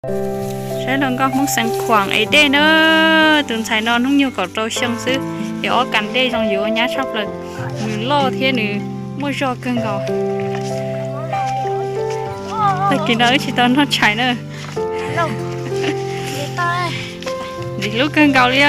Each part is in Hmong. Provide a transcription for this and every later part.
Saib no nkauj Hmoob Xeev Khuam ev dej na. Tus ntxhais no hnub nyoog kaum rau xyoo xwb es ob kas dej zoo yuav nyab tshaj plaws. Nws loj thiab nws muaj zog kawg nkaus. Tag kis no wb tsis tau noj tshais na. Ntxim hlub kawg nkaus li.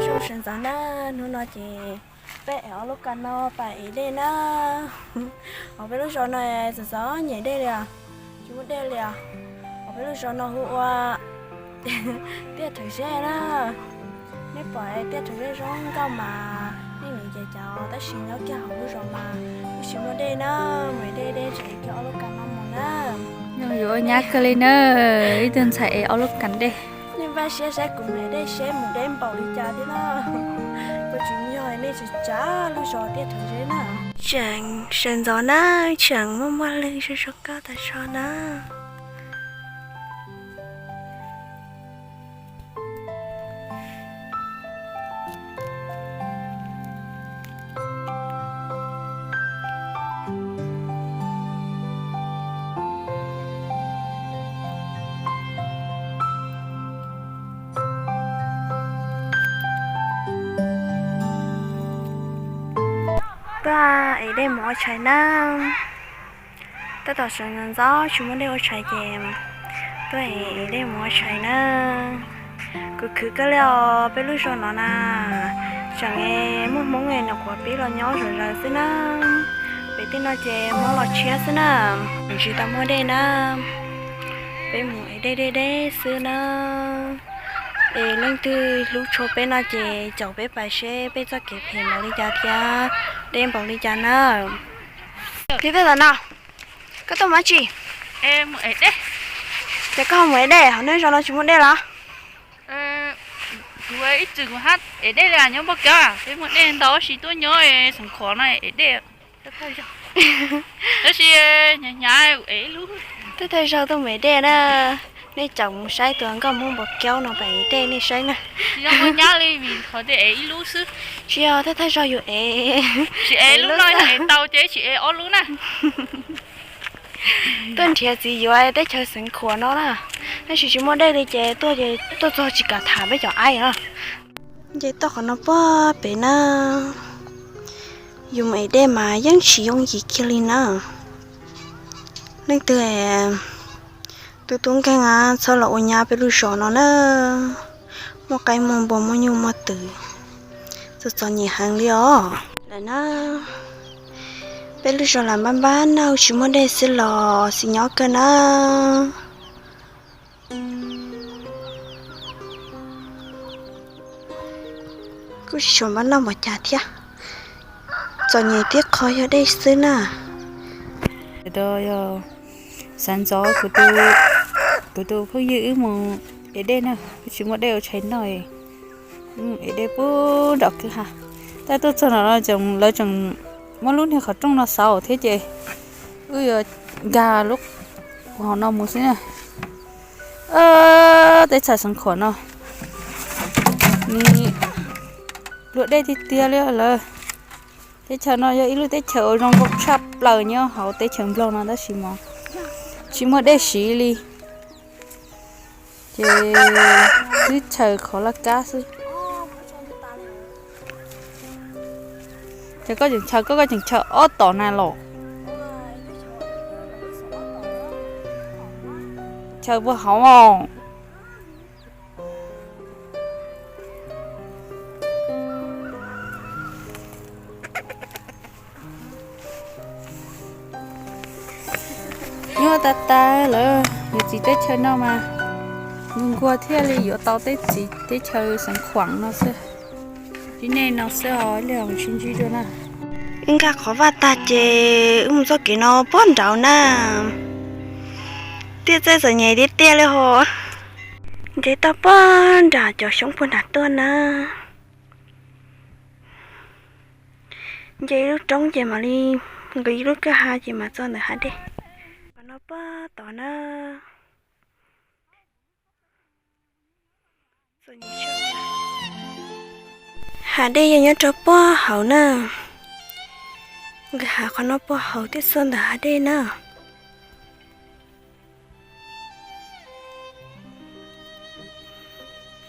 Lub zos sawv ntxov na, hnub no ces peb ev ob lub kas no pais ev dej na. Hos peb lub zos no txom txom nyem dej li os, tsis muaj dej li os. Hos peb lub zos no hu ua Tiaj Rhawv Zeb na. Nej pom tiaj rhawv zeb zoo nkauj mas nej nim ces cas, tab sis nyob kiag hauv lub zos mas twb tsis muaj dej na. Mus ev dej deb tseem ev kiag ob lub kas no mus na. Yuav ua nyab kawg li na, ib tug ntxhais ev ob lub kas dej. Nej npaj siab saib kuv mus ev dej seb mus deb npaum li cas thiab na. Kuv tsis yog nej tsis tsav lub zos Tiaj Rhawv Zeb na. Tseem sawv ntxov na, tseem muaj muaj lwg zoo zoo nkauj tas zog na. Tuaj ev dej mus ua tshais na. Tab tom sawv ntxov tsis muaj dej ua tshais ces tuaj ev dej mus ua tshais na. Kuv khwv kawg li os, peb lub zos no na tseem muaj Hmoob nyuam qhuav pib los nyob zom zaws xwb na. Pem tej no ces Hmoob los tshiab xwb na, tseem tsis tau muaj dej na. Peb mus ev dej deb deb xwb na. Es leej twg hlub tshua peb no ces caum peb pais seb peb txoj kev phem npaum li cas thiab deb npaum li cas na. Tiv tej tam no, koj tuaj mus dab tsi? Ces koj ho mus ev dej, hauv nej zos no tsis muaj dej los? Kuv ib txwm kuv hab ev dej li nyob Npauj Keub, peb muaj dej ntau tab sis tuaj nyob Xeev Khuam no ev dej. Tab sis hnyav hnyav ev ib lub. Twb thawj zaug tuaj mus ev dej na, nej caum mus saib tus nkauj Hmoob Npauj Keub no pem ev dej nej saib na. Tsis yog muaj nyab li vim qhov tias ev ib lub xwb. Tsis yog, twb thawj zaug yus ev. Tsis ev lub no, yog ev tau ces tsis ev ob lub na. Tuaj nrhiav txiv yuav teb chaws Xeev Khuam no na, tab sis tsis muaj dej li ces tuaj ces tuaj txog tsis kam tham peb cov aib na. Nce toj qhov no puag pem na, yus mus ev dej mas yeej tsis yooj yim kiag li na. Leej twg tus tub nkeeg txhob los ua nyab peb lub zos no na, muaj qaib muaj npua muaj nyuj muaj twm, txom txom nyem heev li os. Lawm na, peb lub zos lam npab npab na, tsis muaj dej xwb los xis nyob kawg na. Kuj tsis tshua npab noj npaum cas thiab, txom nyem tib qho yog dej xwb na. Yog sawv ntxov kuv tus phooj ywg wb mus ev dej na, wb tsis muaj dej ua tshais noj, wb mus ev dej puag nram kwj ha. Tab tuaj txog no lawv tseem muab lub niag qhov rooj no xauv thiab ces wb yuav nkag lub hauv no mus xwb na. Teb chaws Xeev Khuam no nws luag dej tiag tiag li lawm. Teb chaws no yog ib lub teb chaws uas zoo nkauj tshaj plaws nyob hauv teb chaws Nplog no tab sis mas tsis muaj dej siv li, ces twb chaws qhov laj kab xwb. Ces koj tseem chaws, koj, koj tseem chaws ob tom na los? Chaws puag hauv os. Nyuaj tas tas lawm, yus txiv teb chaws no mas nquag nquag thiaj li yuav tau teb txiv teb chaws Xeev Khuam no xwb. Tib neeg no xwb os, ib leeg sib ntsib dua na. Wb nkag qhov vaj tag ces wb mus txoj kev no puag nraud na. Tiaj txawj txom nyem tiag tiag li hos. Nce toj puag nram cov xyoob puag nram tuaj na. Nce ib lub roob ces mam li nqis ib lub kwj ha ces mam txog ntawm hav dej. Qhov no puag tod na. Hav dej yog nyob rau puag hauv na. Nkawd hav qhov no puag hauv thiab txog ntawm hav dej na.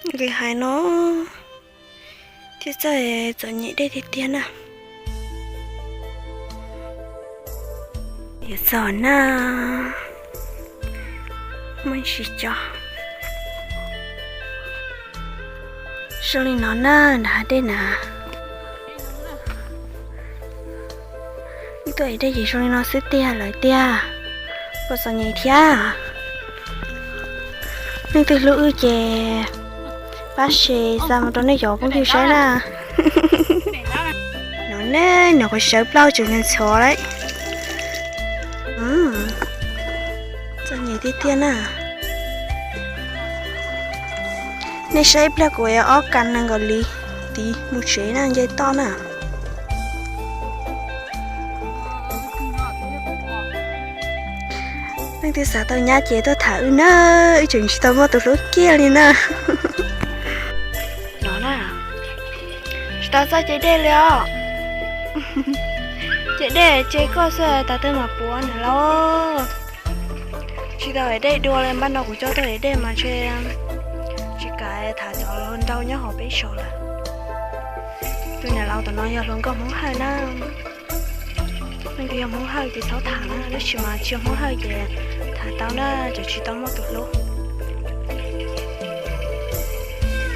Nkawd hav no thiab txog txom nyem dej tiag tiag na. Yuav txog na, muaj ntsis cov zoo li no na, nram hav dej na. Tuaj ev dej ces zoo li no xwb tiag lawm tiag. Puas txom nyem thiab? Leej twg hlub wb ces pab share xa mus rau nej cov phooj ywg saib na. No ne, nws qhuav sawv plaub tseem ntxhov lawm. Txom nyem tiag tiag na. Nej saib ib pliag kuv ev ob kas nees nkaum li tid mus tsev na, nce toj na. Leej twg xav tau nyab ces tuaj tham wb na, wb tseem tsis tau muaj tus hlub kiag li na. No na, tsis tau txawj ce dej li os. Ce dej ce koj xwb tas twg mam puav niam laus. Tsis tau ev dej dua li, npaj no kuv coj tuaj ev dej mas ntshe tsis kam tham cov nraug nyob hauv peb saum lawm. Tus niam laus tom no yog hluas nkauj Hmoob Hawj na. Leej twg yog Hmoob Hawj ces txhob tham na, tab sis mas tsis yog Hmoob Hawj ces tham tau na, tseem tsis tau muaj tus hlub.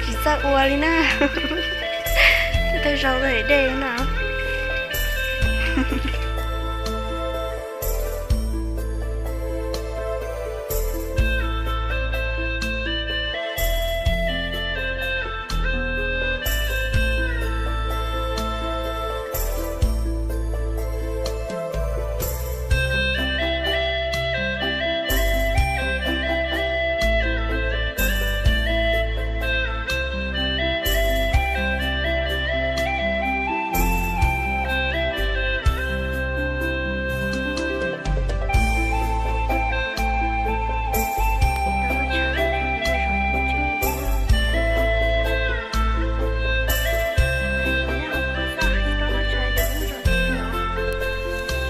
Tsis txawj ua li na. Thawj zaug tuaj ev dej na.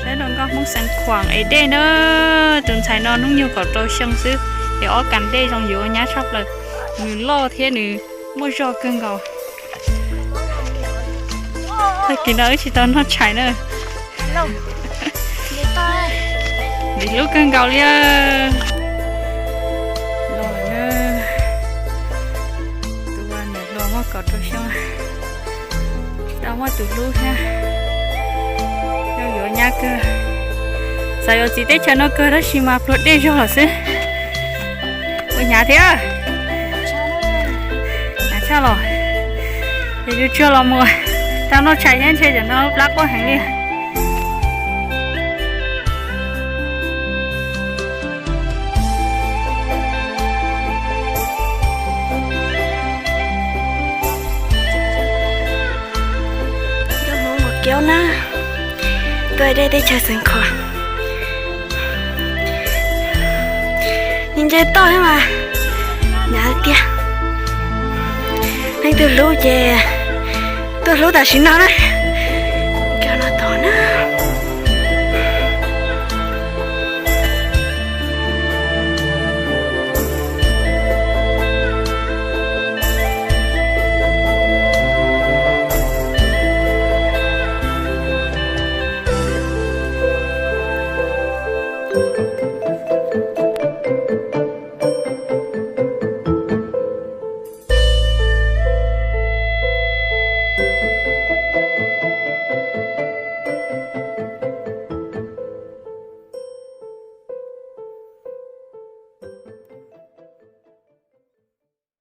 Saib hluas nkauj Hmoob Xeev Khuam ev dej na. Tus ntxhais no hnub nyoog kaum rau xyoo xwb es ob kas dej zoo yuav nyab tshaj plaws. Nws loj thiab nws muaj zog kawg nkaus. Tag kis no wb tsis tau noj tshais na. Ntim hlub kawg nkaus li. Los na, tus niam hluas muaj kaum rau xyoo, tsis tau muaj tus hlub thiab. Yog yuav nyab kawg, xav yuav txiv teb chaws no kawg tab sis mas pluag dej zog lawm xwb. Ua hnyav thiab. Hnyav tshaj los. Ces yus tsuag los mus tau noj tshais thiab ntshe cov no plab quaj heev li. Nkauj Hmoob Mus Kiaub na, tuaj dej teb chaws Xeev Khuam. Nws nce toj thiab mas hnyav tiag. Leej twg hlub ces tuaj hlub tam sim no na. Nkauj no tod na.